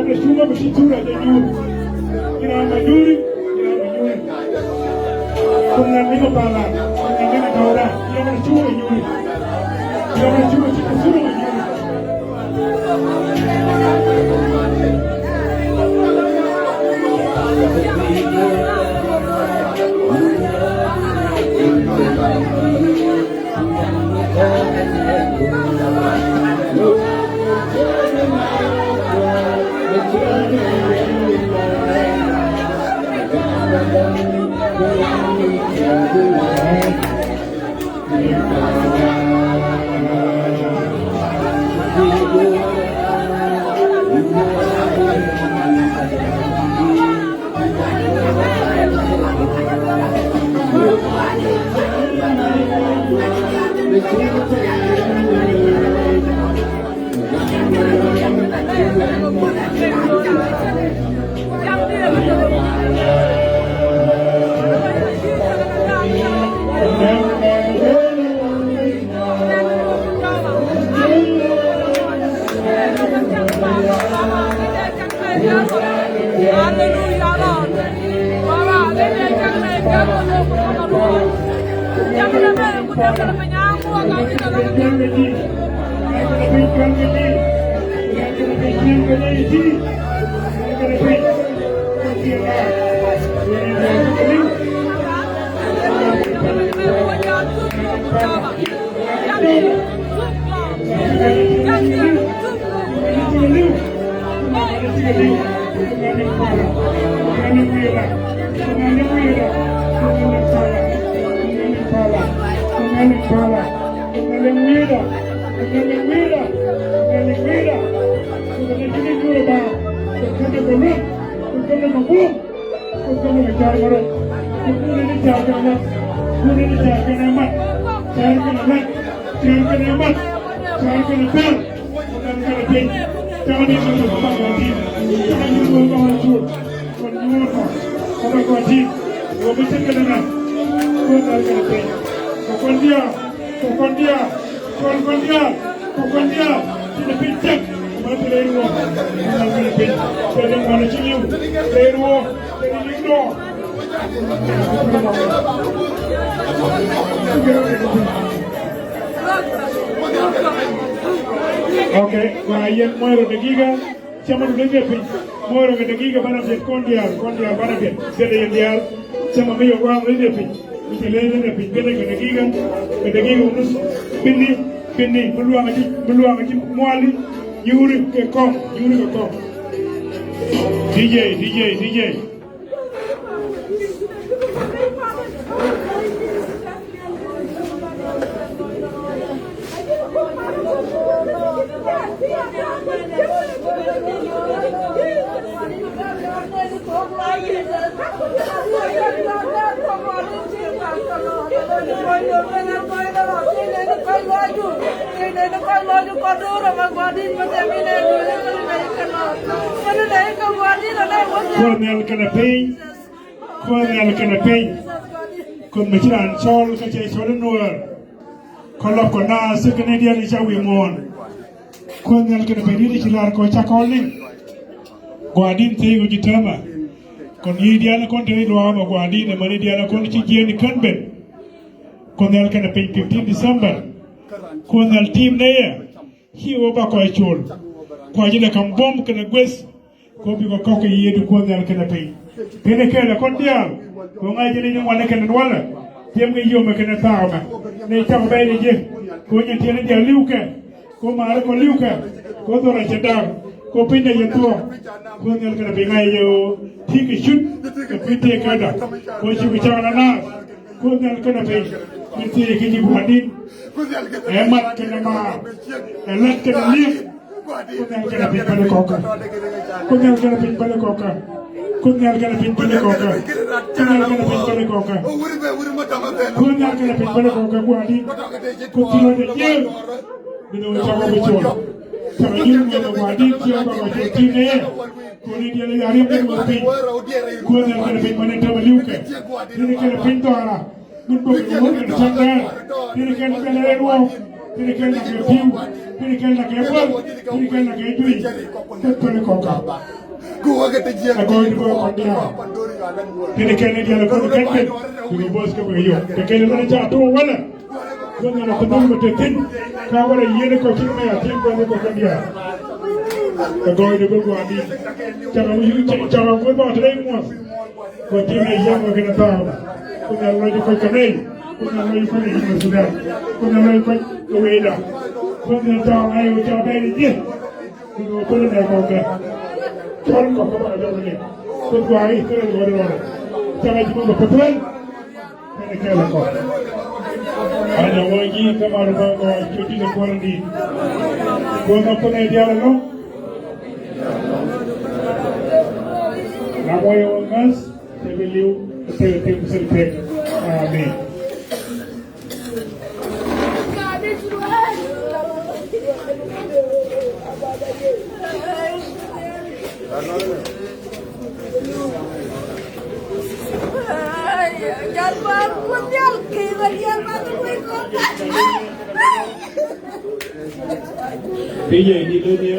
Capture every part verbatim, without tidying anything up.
Cuma bɛ ti thura jɛ nyuur. Kira ma nyuuri, kira ma nyuuri. Kun na ni ma bala, kun na ni ma tawra, kira ma cuma nyuuri. Kira ma cuma ti thura ma nyuuri. Kut kɛn ni kɛ jar kɛ rɔ. Kut kɛn ni jar kɛ mat. Kut kɛn ni jar kɛ mat. Jar kɛn mat. Jar kɛn mat. Jar kɛn pɛl. Jar kɛn piny. Jar ni kɛ mat kɛ ti. Jar ni kɛ mat kɛ ti. Kɔn nyuur kɔ. Kɔn kɔ ti. Wä bi cɛ kɛn na. Kɔn jar kɛn piny. Kɔn diaal. Kɛ kɔn diaal, kɛ kɔn diaal, kɛ kɔn diaal. Ti ni piny cɛk. Ma ti rɛy ruɔ. Kɛ kɔn piny. Kɛ ni ŋuan ci liw. Rɛy ruɔ. Kɛ ni liw dɔɔ. Okay, wa yɛn muɔrɔ dagiga. Cämɛ du dee piny. Muɔrɔ kɛ dagiga banɛ biɛt kɔn diaal, kɔn diaal banɛ biɛt. Biɛt yɛn diaal. Cämɛ mi yɛ waŋ dee piny. Mi cɛ lee dee piny. Biɛt kɛ dagiga. Kɛ dagiga unus. Pini, pini. Mi luaŋ ji̱, mi luaŋ ji̱ muali. Yuri kɛ kɔŋ, yuri kɛ kɔŋ. D J, D J, D J. Kuoth Nhial kɛnɛ piny. Kuoth Nhial kɛnɛ piny. Kuoth mi ci raan cɔl kä cɛ cɔl i̱ Nuäär. Kä lɔp kɔ naath kä ni diaal i̱ ca wi̱i̱ muɔ̱ɔ̱n. Kuoth Nhial kɛnɛ piny, di̱t i̱ ci la̱r kɔ ca kɔn liŋ. Gua̱a̱r di̱t thiec kɔ ji̱ täämɛ. Kɔn yi̱ diaal kɔn te i̱ luaak ɛmɛ gua̱a̱r di̱t ɛmɛni diaal kɔn ci jiɛɛn i̱ kän ben. Kuoth Nhial kɛnɛ piny, fifteen December. Kuoth Nhial ti̱i̱m nɛy ɛ. Ci wä ba kɔc col. Kua ji̱ lɛ ka̱m buɔ̱m kɛnɛ gueth. Kɛ ɣöö bikɛ kɔk kɛ yiëëdu Kuoth Nhial kɛnɛ piny. Piny ɛ kɛl ɛ kɔn diaal. Kɛ ɣöö ŋa̱c jɛ ni ni ŋuan ɛ kɛnɛ nuɔlɛ. Tiɛm kɛ yom ɛ kɛnɛ thaak ɛmɛ. Ni cak bɛy ni ji̱. Kɛ ɣöö nyin tiɛt ni diaal li̱w kɛ. Kɛ ɣöö maari kɔ li̱w kɛ. Kɛ ɣöö dhɔr ɛ cɛ da̱r. Kɛ ɣöö piny ɛ yɛ thuɔ̱k. Kuoth Nhial kɛnɛ piny ŋa̱c jɛ ɣöö ti̱i̱ kɛ cut. Kɛ kui̱ tëëk kɛ da̱r. Kɛ ɣöö cukɛ cak naath. Kuoth Nhial kɛnɛ piny, mi thiec kɛ ji̱ gua̱a̱r di̱t. Ɛ mat kɛnɛ maar, ɛ lät kɛnɛ li̱eŋ. Kuoth Nhial kɛnɛ piny bäni kɔkä. Kuoth Nhial kɛnɛ piny bäni kɔkä. Kuoth Nhial kɛnɛ piny bäni kɔkä. Kuoth Nhial kɛnɛ piny bäni kɔkä. Kuoth Nhial kɛnɛ piny bäni kɔkä gua̱a̱r di̱t. Kuoth ci lɔcdɛ jiëël. Bi ni wä cakɔ bi cuɔl. Cakɔ ji̱n wä bɛ gua̱a̱r di̱t ciɛ bɛ gua̱a̱r di̱t ti̱i̱ nɛy ɛ. Koni diɛn i̱ ya̱r yäm kɛn wä piny. Kuoth Nhial kɛnɛ piny mani tɛmɛ li̱w kɛ. Di̱n kɛnɛ piny dhɔaara. Min bok ni wä kɛnɛ cäŋ dɛɛr. Di̱n kɛnɛ kɛnɛ rɛy ruɔ̱ɔ̱k. Pini kɛn na kɛ pi̱w, pini kɛn na kɛ buɔl, pini kɛn na kɛ juiy. Kɛ pini kɔka. Ɛ gɔɔy di bä kɔn diaal. Pini kɛn ni diaal kɔn kɛn pin. Kɛ bɔs kɛ bä yɔ. Kɛ kɛn ni ca tuɔ wala. Kuoth Nhial a kɛ dhɔl mɛ te thi̱n. Ka wala yieen kɔ ci mɛ a thi̱n kuoth kɔ kɔn diaal. Ɛ gɔɔy di bä gua̱a̱ di. Ca kɛ wi̱i̱ ca kɛ wi̱i̱ bä te rɛy muɔth. Kɛ ti̱i̱m ɛ yam kɛ kɛn ɛ thaam. Kuoth Nhial lɔc kɔc kɛ nɛy. Kuoth Nhial lɔc kɔc kɛ Junub Sudan. Kuoth Nhial lɔc kɔc kɛ wecda. Kuoth Nhial thaam ɛ wec ca bɛn i̱ ji̱. Kuoth Nhial kɔc nɛ kɔk kɛ. Cɔl kɔk kɛ bak jɔk ni. Kuoth gɔaa i̱ kɛ rɛl gɔɔd rɔɔdɛ. Ca kɛ ji̱ mɔk kɛ pɛpɛl. Kɛn kɛl kɔ. An a wä ji̱ kä mal bä kɔ cuci ni kuɔl di. Kuɔl ma kunɛ dial no. Na mɔ yɛ wä ŋäs tɛ bi liw tɛ tɛ kusel pek. Amen. Pi yɛ ni lo ni.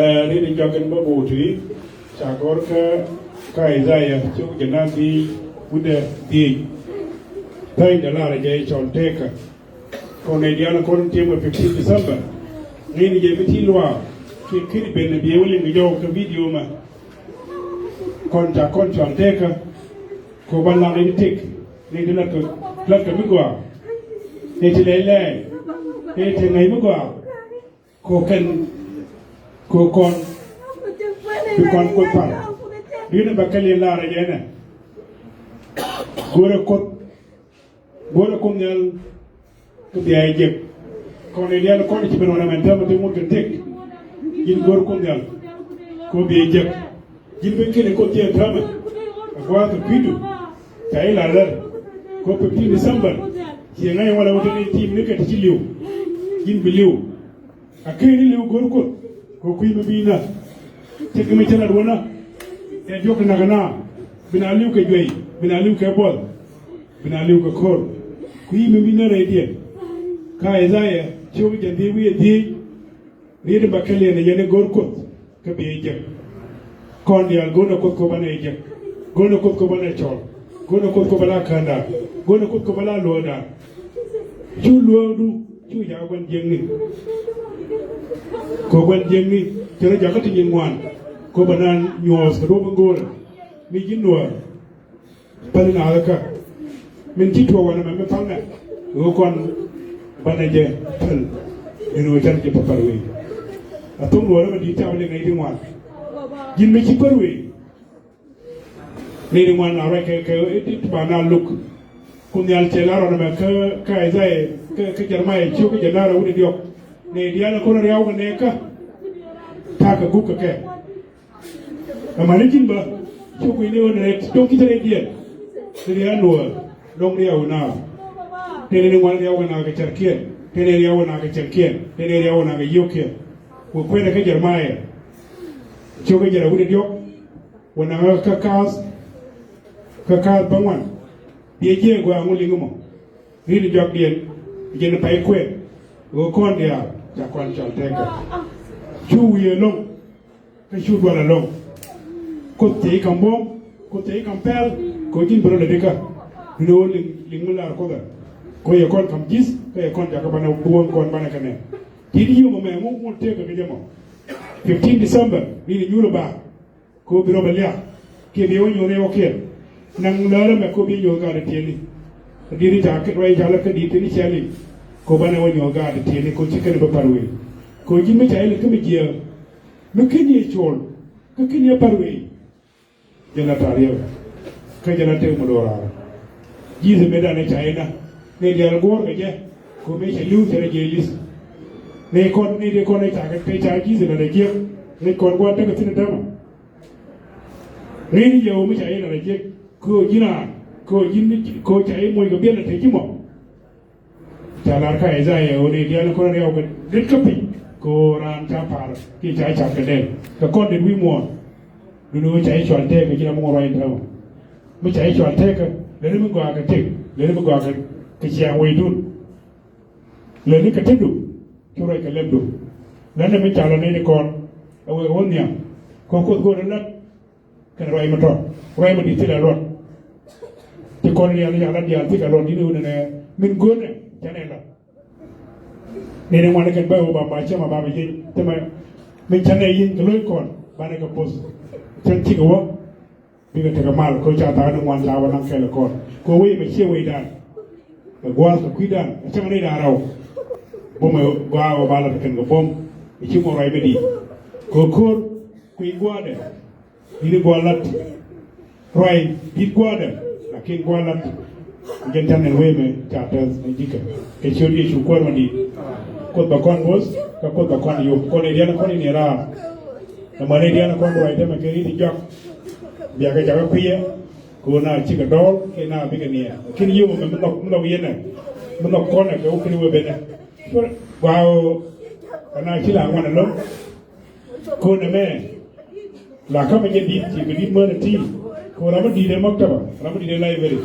Ɛ, ri ni jɔkin bä bo̱o̱ ti ca gɔr kä, kä Isaiah cok jɛ na dhieec wundɛ dhieec. Pɛny dɛ lar jɛ cɔl tekä. Kɔn nɛ diaal kɔn tiemɛ fifteen December. Ŋi̱n jɛ mi ti luaak kiɛ ki̱n ben biɛ wä liŋ kɛ jɔw kɛ video mɛ. Kɔn ca kɔn cuaŋ tekä. Kɛ ɣöö ba laŋ nɛy ti tëk, nɛy ti latkɛ, latkɛ mi gɔaa, nɛy ti lɛy lɛɛy, nɛy ti ŋäc mi gɔaa. Kɛ ɣöö kɛn, kɛ ɣöö kɔn bi kɔn Kuoth pal. Dui̱n bɛ kɛl in laarɛ jɛ ɛnɛ. Go̱rɛ Kuoth, go̱rɛ Kuoth Nhial. Kä bia jek. Kɔn i̱ diaal kɔn i̱ ci ben wanɛ mɛn täämɛ ti ŋut kɛ tëk. Ji̱n go̱r Kuoth Nhial. Kɔ bia jek. Ji̱n ben kɛn i̱ Kuoth Nhial täämɛ. A gua̱a̱th kɛ kui̱du. Ca i̱ la lɛr. Kɔ fifteen December. Ciɛ ŋa̱c in walɛ wä teni ti̱i̱m ni kɛ ti ci li̱w. Ji̱n bi li̱w. A ken i̱ li̱w go̱r Kuoth kɛ kui̱ mi bi nath. Tëk mi cä lat wänä. Ɛ diɔ̱k ti nak ɛna. Bi na li̱w kɛ juɛy. Bi na li̱w kɛ buɔth. Bi na li̱w kɛ ko̱r. Kui̱ mi bi nath rɛydiɛn. Kä Isaiah cio̱k jɛ dhieec wi̱i̱ ɛ dhieec. Riet in ba kɛl yɛn ɛ yɛn i̱ go̱r Kuoth. Kä bi ɛ jek. Kɔn diaal go̱o̱rnɛ Kuoth kɔ banɛ jek. Go̱o̱rnɛ Kuoth kɔ banɛ cɔl. Go̱o̱rnɛ Kuoth kɔ bala kändan. Go̱o̱rnɛ Kuoth kɔ bala luɔ̱ɔ̱dan. Cu luɔ̱ɔ̱du cu jakä gua̱n jiäkni. Kɔ gua̱n jiäkni cɛ rɔ jakä ti nyin ŋuan. Kɔ ba naan nyuɔɔth kɛ duɔ̱p in go̱o̱rɛ. Mi ji̱n nuäär. Päl naath kä min ci tuɔɔk wanɛ mɛ mi pal mɛ ɣöö kɔn banɛ jɛ päl. Ɛn ɣöö canɛ jɛ päl wei. A thok luɔrä mɛ di̱i̱t ca bä liŋ nɛy ti ŋuan. Ji̱n mi ci päl wei. Nɛy ti ŋuan na ruac kɛ kɛ ti ba na luk. Kun nhial cɛ la rɔn mɛ kä kä Isaiah kä kä Jeremiah ciök kä jɛ na rɛ wut i̱ diɔk. Nɛy diaal ɛ kɔn riaw kɛ nɛ kä. Ta̱a̱ kɛ gup kɛ kɛ. Ɛmani ji̱n bä cu gui̱ni ɣän rɛt do̱ŋ ki cä rɛy diɛn. Ti riaw nuɔɔr do̱ŋ riaw wä naath. Tëë ni ŋuan riaw wä naath kɛ cärkiɛn. Tëë ni riaw wä naath kɛ cärkiɛn. Tëë ni riaw wä naath kɛ yio̱kiɛn. Wä kuɛnɛ kä Jeremiah. Cu kä Jeremiah wut i̱ diɔk. Wä naath kä kaath kä kaath bä ŋuan. Biɛ jiɛ gɔaa ŋu liŋ mɔ. Ri̱t i̱ jɔakdiɛn jɛn pay kuɛɛk. Ɣöö kɔn diaal ca kɔn cɔl tɛkɛ. Cu wi̱i̱ ɛlɔ̱ŋ. Kä cu dual ɛlɔ̱ŋ. Kuoth cɛ i̱ ka̱m buɔ̱m, Kuoth cɛ i̱ ka̱m pɛl, kɛ ɣöö ji̱n bi rɔ lät ikä. Duundɛ ɣöö liŋ liŋ mi lar Kuoth ɛ. Kɛ ɣöö yɛ kɔn ka̱m ji̱th, kä yɛ kɔn jakä banɛ buɔ̱m kɔn banɛ kɛ nɛn. Ti̱i̱t yio̱w mɔ mɛ ŋu ŋu tëëk kɛ kɛ jɛ mɔ. Fifteen December, ni ni nyuur ɛ ba. Kɛ ɣöö bi rɔ bɛ liak. Kiɛ bi wä nyuur ni wä kiɛ. Naŋ lärä mɛ kɛ ɣöö bi nyuur gaat ɛ tiɛni. Di̱t i̱ ca kɛ ruac i̱ ca lät kä di̱t thin i̱ cɛ liŋ. Kɛ ɣöö banɛ wä nyuur gaat ɛ tiɛni kɛ ɣöö ci kɛn bä pa̱r wëë. Kɛ ɣöö ji̱n mi ca ilɛ kä mi jiääk. Mi ken yɛ col kä ken yɛ pa̱r wëë. Jɛn la ta̱a̱ riɛk kä jɛn la tëk mi do̱raar. Ji̱th mëëdan ɛ ca inä nɛy diaal guɔ̱ɔ̱r kɛ jɛ. Kɛ ɣöö mëë cɛ li̱w cɛ rɛ jiɛc li̱th. Nɛy kɔn nɛy dee kɔn ɛ ca kɛ pec ca ji̱th inä rɛ jiäk. Nɛy kɔn gua̱a̱r tekɛ thi̱n ɛ dämä. Ŋi̱i̱c ni jɛ ɣöö mi ca inä rɛ jiäk kɛ ɣöö ji̱n raan kɛ ɣöö ji̱n kɛ ɣöö ca i̱ moc kɛ biɛl ɛ te ji̱ mɔ. Ca lar kä Isaiah ɣöö nɛy diaal ni kɔn riaw kɛ det kä piny kɛ ɣöö raan ca pa̱a̱r kiɛ ca ca̱p kɛ dɛl kɛ kɔn det wi̱i̱ muɔ̱ɔ̱n. Duundɛ ɣöö ca ji̱ cɔal tëëkɛ ji̱n a mi ŋuɔ̱t ruac in täämɛ. Mi ca ji̱ cɔal tëëkɛ lɛni mi gɔaa kɛ tëk lɛni mi gɔaa kɛ ciaŋ weydun. Lɛni kɛ tetdu cu ruac kɛ lɛpdu. Lɛni mi ca lɔ nɛy ti kɔn ɛ wek ɣöö nhiam kɛ Kuoth go̱o̱rɛ la̱t. Kɛnɛ ruac mi tɔt ruac mi di̱t thilɛ luɔt. Ti kɔn rial rial a diaal thikɛ luɔt di̱t wun ɛnɛ min go̱o̱nɛ canɛ la. Nɛnɛ ŋuan kɛn bä wä ba ba cɛ ma ba bɛ yieny thimɛ. Min canɛ yieny kɛ lo̱c kɔn banɛ kɛ poth. Cɛn cikɛ wä bikɛ tekɛ mal kɛ ca thaak ni ŋuan ca wä naŋ kɛl kɔn kɛ wei mɛ ciɛ wei dan. Kɛ gua̱a̱th kɛ kui̱dan a cäŋ ni dan rɛw. Bumɛ gɔaa wä ba la kɛn kɛ bum. Ici ŋuɔr ruac mi di̱t kɛ ko̱r kui̱ gua̱a̱dɛ. Di̱t gua̱a̱th lat. Ruac di̱t gua̱a̱dɛ lakin gua̱a̱th lat. Jɛn can nɛn wee mɛ ca tɛth ni ji̱kä kɛ ciöt Yecu Kuäär mi di̱i̱t. Kuoth bɛ kɔn bo̱th kä Kuoth bɛ kɔn yop kɔn ɛ diɛn kɔn in ɛ raar. Ɛmɔ ni diɛn kɔn ruac temɛ kɛ ri̱t i̱ jɔak. Biakä jakä kui̱yɛ. Kɛ ɣöö na cikɛ dɔɔl kiɛ na bikɛ niɛɛr lakin yio̱w ɛmɛ mi nhɔk mi nhɔk yɛn ɛ mi nhɔk kɔn ɛ kɛ wä kini wee ben ɛ. Gɔaa ɣöö kɛ na ci la ŋuan ɛlɔ̱ŋ. Kɔn ɛmɛ la kamɛ jɛ di̱t ci kɛ di̱t mänɛ ti. Kɛ ɣöö ram mi di̱t ɛ maktaba ram mi di̱t ɛ library.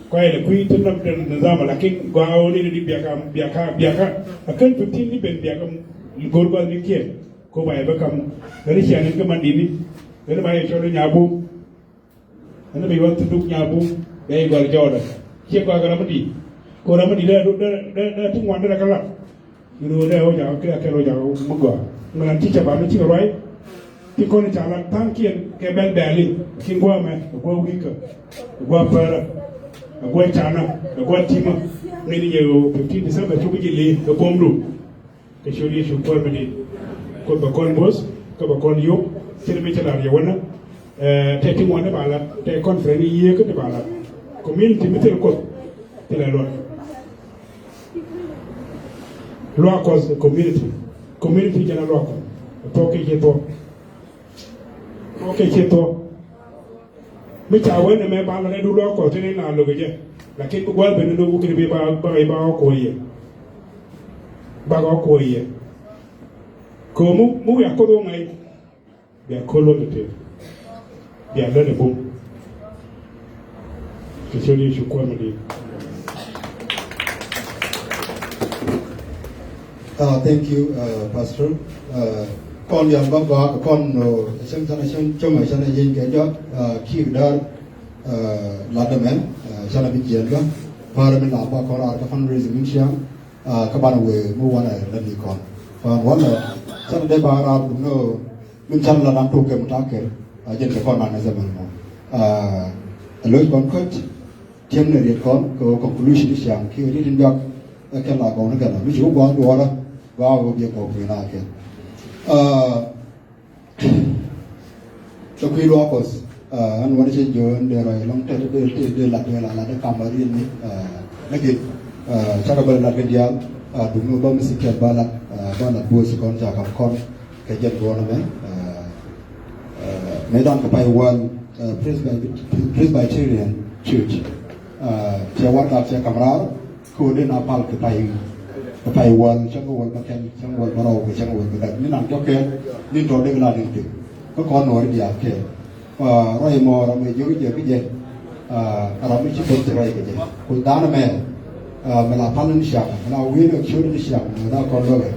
Kua yɛn ɛ kui̱ ti nam tɛn nizam lakin gɔaa ɣöö ni ni di̱t biaka biaka biaka. A kän fifteen ni ben biaka go̱r gua̱th ni kiɛn. Kɛ ɣöö ba yɛ bä kam ɣän i̱ cia nɛn kä man di̱t ni ɣän i̱ ba yɛ cɔl i̱ nyabum. Ɛn bi yuɔth ti duk nyabum bɛ i̱ gɔl jɔɔdɛ. Ciɛ gɔaa kɛ ram mi di̱i̱t. Kɛ ram mi di̱i̱t dee dee dee ti ŋuan dee rɛ kä lat. Yun wä dee wä jakä kɛ kɛl wä jakä mi gɔaa. Ŋuan ti cɛ ba mi cikɛ ruac. Ti kɔn ca lat tha̱a̱ŋkiɛn kɛ bɛl bɛɛli. Ci gua̱a̱ mɛ ɛ gua̱a̱ wi̱i̱kä. Ɛ gua̱a̱ pärä. Ɛ gua̱a̱ canä. Ɛ gua̱a̱ ti̱mä. Ŋäcni jɛ ɣöö fifteen December cukɛ ji̱ li̱i̱ kɛ buɔ̱mdu. Kɛ ciöt Yecu Kuäär mi di̱i̱t. Kuoth bɛ kɔn bo̱th kä bɛ kɔn yop. Cin mi cɛ lar yɛ wänä. Ɛ, tɛ ti ŋuan ti ba lat tɛ conference ni yiëë kä ti ba lat. Community mi thil Kuoth thilɛ luɔt. Luaak Kuɔth community. Community jɛn a luaak Kuɔth. Thuɔ̱k kiɛ ciɛ thuɔ̱k. Thuɔ̱k kiɛ ciɛ thuɔ̱k. Mi ca wen ɛmɛ ba la rɛdu lɔ kɔ tini na loke jɛ. Lakin bi gual ben ni loku kini bi ba ba ba kuɔ yɛ. Ba kuɔ yɛ. Ko mu mu ya ko do ngai. Bia ko lo te. Bia lo ne bum. Ke choni shukur madi. Uh, thank you, uh, Pastor. Uh, kɔn yam ba gɔaa kɔn no chem chana chem chom chana yen ke jɔ uh, ki dar uh, la de men uh, chana bi jiel ba par mi la ba kɔn ar ka fundraising min chiang uh, ka ban we mu wana la ni kɔn. Fa wana chana de ba ra no min chana la dan to ke mutaker uh, jen ke kɔn na zaman mo. Uh, Ɛ lo̱c kɔn kɔc tiɛm ni riet kɔn kɛ ɣöö conclusion ti ciaŋ kiɛ riet in jɔak ɛ kɛn la gɔw ni kɛn ɔ mi ci wä gua̱a̱th duɔɔrä gua̱a̱th wä biɛ gɔw kui̱n a kɛn. Ɛ, Kɛ kui̱ luaak Kuɔth, ɛ, ɛn wä ni cɛ jiök ɛn dee rɔy ɛlɔ̱ŋ tɛt dee, dee, dee lat dee lat lat dee kam a riet ni, ɛ, lakin, ɛ, cakɛ bä lat kɛ diaal, ɛ, duŋni wä bä mi thi̱kɛ ba lat, ɛ, ba lat buɔth kɔn ca kam kɔn kɛ jɛn guɔ̱n ɛmɛ, ɛ, ɛ, mëë dan kɛ pay wäl, ɛ, Presby-, Presbyterian Church, ɛ, cɛ warɛgak cɛ kam raar, Kɛ ɣöö dee na pal kɛ pay, kɛ pay wäl, cäŋ kɛ wäl bä kɛl, cäŋ kɛ wäl bä rɔw, kɛ cäŋ kɛ wäl bä däk. Ni naŋ jɔk kɛ, ni tɔ̱ dee kɛ la ni pek. Kä kɔn nuɔri diaal kɛ. Aa, rɔy mɔ ram mi jiök jɛ kä jɛ. Aa, ram mi ci bot ci rɔy kɛ jɛ. Ku dan mɛ, aa, mi la pal ni ciaŋ, mi la wi̱i̱ ni ciöt ni ciaŋ, mi la kɔn lɔkɛ.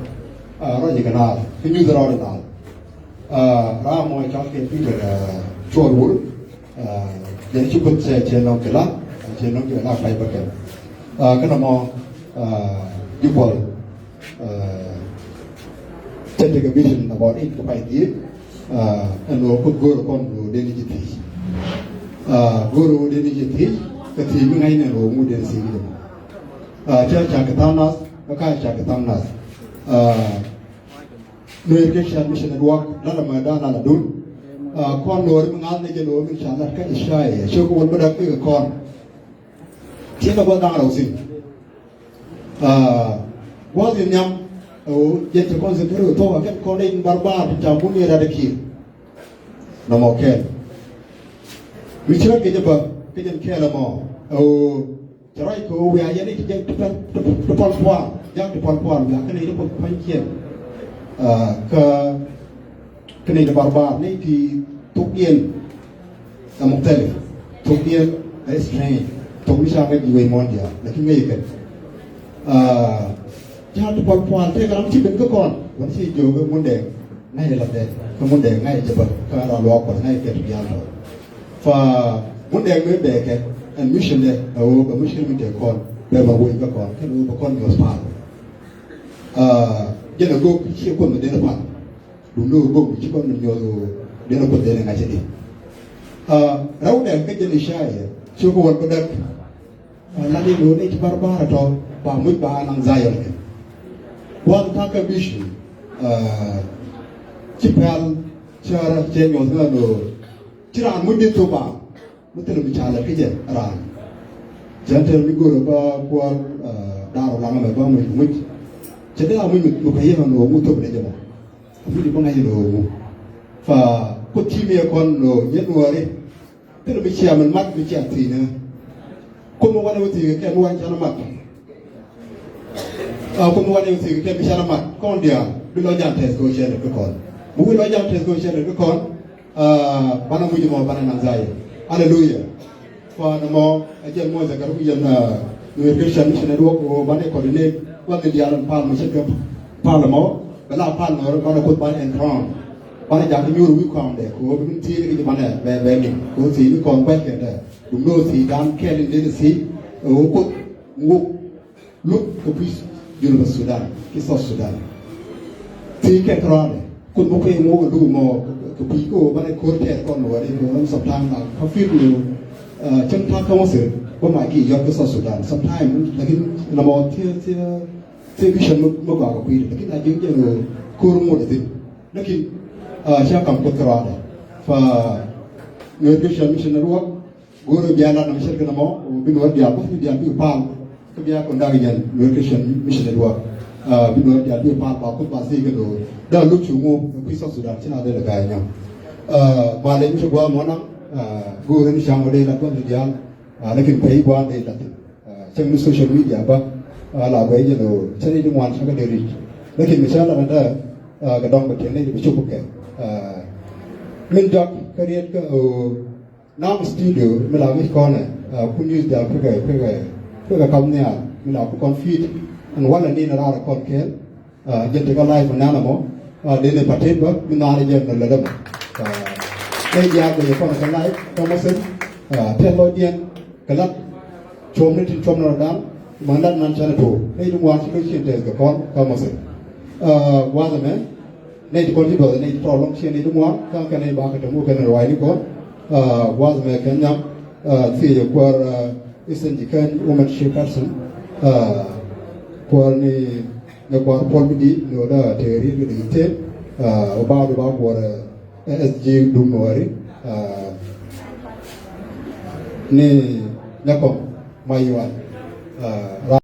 Aa, rɔy kɛ naal, kä nyuth rɔɔd naal. Aa, ram mɔ cɔl kɛ Peter, aa, Cuɔl Wur, aa, jɛn ci Kuoth cɛ, cɛ nɔŋ kɛ la, cɛ nɔŋ kɛ la pay bäkɛl. Aa, kä nɔmɔ, aa, ji̱ Kuɔl, aa, cɛ tekɛ vision about it kɛ pay dhiec, aa, ɛn ɣöö Kuoth go̱o̱rɛ kɔn ɣöö dee ni ji̱ thiec. Aa, go̱o̱rɛ ɣöö dee ni ji̱ thiec, kɛ thiec mi ŋa̱cnɛ ɣöö ŋut dee ni thiec ni jɛ mɔ. Aa, cɛ ca kɛ tha̱a̱ŋ nath, kä ka ca kɛ tha̱a̱ŋ nath. Aa, Nuer Christian Mission Network, lala mɛ dan lala dun. Aa, kɔn nuɔri mi ŋa̱th ni jɛ nuɔri mi ca lat kä Ishaya. Cɛ kɛ wal bä dak kɛ kɔn. Tiɛ kɛ bä da̱ŋ rɛw thi̱n. Aa, gua̱th in nhiam, ɛ ɣöö jɛn cɛ kɔn thi̱n kɛ rɛw thok a kɛn kɔn in barbar ti ca mun in rat a kiɛ. Nɔmɔ kɛɛl. Mi ci rat kɛ jɛ bä, kɛ jɛn kɛɛl ɛmɔ. Ɛ ɣöö Cɛ ruac kɛ ɣöö wiaa yɛn i̱ ci jɛn ti pɛl, ti, ti pɔl pua̱a̱r, ja̱k ti pɔl pua̱a̱r wiaa kä nɛy ti puɔth pa̱nykiɛn. Aa, kä, kä nɛy ti barbar, nɛy ti thokdiɛn ɛ mukhtalif. Thokdiɛn ɛ strange. Thok mi ca ŋäc ji̱ wec muɔ̱ɔ̱n diaal, lakin ŋäc kɛn. Aa, ja̱k ti pɔl pua̱a̱r tëëkɛ ram ci ben kä kɔn, wän ci jiök ɛ Mundɛŋ. Ŋa̱c latdɛ, kä Mundɛŋ ŋa̱c jɛ bä, kä ram luaak Kuɔth ŋa̱c kɛ ti diaal tɔ. Fa Mundɛŋ mëë bɛɛkɛ, ɛn mission dɛ, ɛ ɣöö bɛ mission mi tëë kɔn, bɛ bɛ woc bä kɔn, kɛn ɣöö bɛ kɔn nyuɔth pal. Aa, jɛn ɛ gök ciɛ Kuoth mi den pal. Duundɛ ɣöö gök mi ci kɔn mi nyuɔth ɣöö den ɛ Kuoth den ɛ ŋa̱c di. Aa, rɛw dɛ kä jɛn Ishaya, ciɛ kɛ wal bä däk. Aa, lat in ɣöö nɛy ti barbar ɛ tɔ, ba muc ba naŋ Zion kɛ. Gua̱a̱th ta̱a̱ kä vision, aa, ci pɛl, cä rɛ, cɛ nyuɔth ŋäth ɣöö ci raan muc di thok ba, mi thilɛ mi ca lɛt kä jɛ raan. Cɛ tɛl mi go̱o̱rɛ ba kuäär, aa, da̱r ɔ laŋ ɛmɛ ba muc muc. Cɛ dee a muc mi, mi pɛ yɛn ɣän ɣöö ŋu thop ni jɛ mɔ. Muc di bä ŋa̱c in ɣöö ŋu. Fa Kuoth ci mi ɛ kɔn ɣöö January. Thilɛ mi cia min mat mi cia thi̱n ɛ. Kum mi wanɛ wä thi̱n kɛ mi wanɛ canɛ mat. Aa, kum mi wanɛ wä thi̱n kɛ mi canɛ mat. Kɔn diaal bi lɔ ja̱a̱n tɛth kɛ wä cɛ lɛ bi kɔn. Mi wi̱i̱ lɔ ja̱a̱n tɛth kɛ wä cɛ lɛ bi kɔn. Aa, banɛ muc mɔ banɛ naŋ Zion. Aleluya. Fa nɔmɔ ɛ jɛn muɔc ɛ kɛ ruk yɛn, aa, Nuer Christian Mission Network ɣöö banɛ coordinate wanɛ diaal in pal mi ce̱tkɛ pal ɛmɔ. Bɛ la pal nɔɔrɛ banɛ Kuoth banɛ enthron. Banɛ jakä nyuur wi̱i̱ kɔaŋdɛ kɛ ɣöö bi min thiec ni kɛ jɛ banɛ bɛ bɛ min kɛ ɣöö thiec ni kɔn gua̱ckɛ tɛ. Duŋ ni ɣöö thiec dan kɛɛl in den thiec ɛ ɣöö Kuoth ŋuk luk kɛ kui̱ Junub Sudan ki South Sudan. Thiec kɛ kɛ rɔɔdɛ Kuoth mi kui̱ ŋuk ɛ luk mɔ kɛ kui̱ kɛ ɣöö banɛ ko̱r tɛɛr kɔn wä ri kɛ ɣöö sometime na kä fi̱i̱t ni, aa, cäŋ ta̱a̱ kä Masir bä mac ki yɔt ki South Sudan sometime lakin nɔmɔ thiec thiec. Thie vision mi, mi gɔaa kɛ kui̱dɛ, lakin a ji̱n jɛn ɣöö ko̱r ŋot a thi̱n. Lakin, aa, cia kam Kuoth kärɔadɛ. Fa Nuer Christian Mission Network, go̱o̱rɛ bia lat nɔmɔ ce̱tkɛ nɔmɔ, bi Nuer diaal, Kuoth bi diaal bi pal. Kä bia kɔn dak yɛn Nuer Christian Mission Network. Aa, bi Nuer diaal bi pal ba Kuoth ba thiec kɛ do̱r. Daa lo̱c cu ŋu, ɛ kui̱ South Sudan, ci na dee lɛ ga̱a̱c nyɔk. Aa, malɛ mi ci gua̱a̱th mɔ naŋ, aa, go̱o̱rɛ ni ca̱ŋ ɔ dee lat gua̱a̱th diaal. Aa, lakin pay gua̱a̱th dee lat thi̱n. Aa, cäŋ ni social media bä, aa, la guɛy jɛ ni ɣöö cä ni di ŋuan cä kɛ dee ri̱c. Lakin mi cä la rɛndä, aa, kɛ dɔ̱ŋ bɛ tiɛn ni di bi cop kɛ. Aa, min jɔak kä riet kä ɣöö nam studio mi la ŋi̱c kɔnɛ, aa, kun news jal kä kɛ, kä kɛ, kä kɛ kam nhial mi la ku kɔn feed. Ɛn walɛ ni na raar kɔn kɛɛl. Aa, jɛn ti kä live mi nɛn ɛmɔ. Aa, dee ni patet bä mi naan jɛn ni lät ɛmɔ. Aa, dee diaal bɛ yɛ kɔn kä live kä Masir. Aa, tɛth lɔcdiɛn kɛ lat cuɔmni tin cuɔmni rɔ dan. Mɛ lat nan canɛ to̱o̱ nɛy ti ŋuan ci lo̱c cin tɛth kɛ kɔn kä Masir. Aa, gua̱a̱th ɛmɛ nɛy ti kɔn ci duɔth nɛy ti tɔɔr lɔŋ ciɛ nɛy ti ŋuan kä kɛ nɛy bakɛ tɛm wä kɛn ruaacni kɔn. Aa, gua̱a̱th ɛmɛ kɛn nhiam. Thiecä kuäär Eastern Jikäny woman chairperson, kuäär ni, ni kuäär Paul Bidi ni wä da tëëri ni di te, ɔ ba du ba kuäär S G dum wari ni Nyakɔm Mayuan.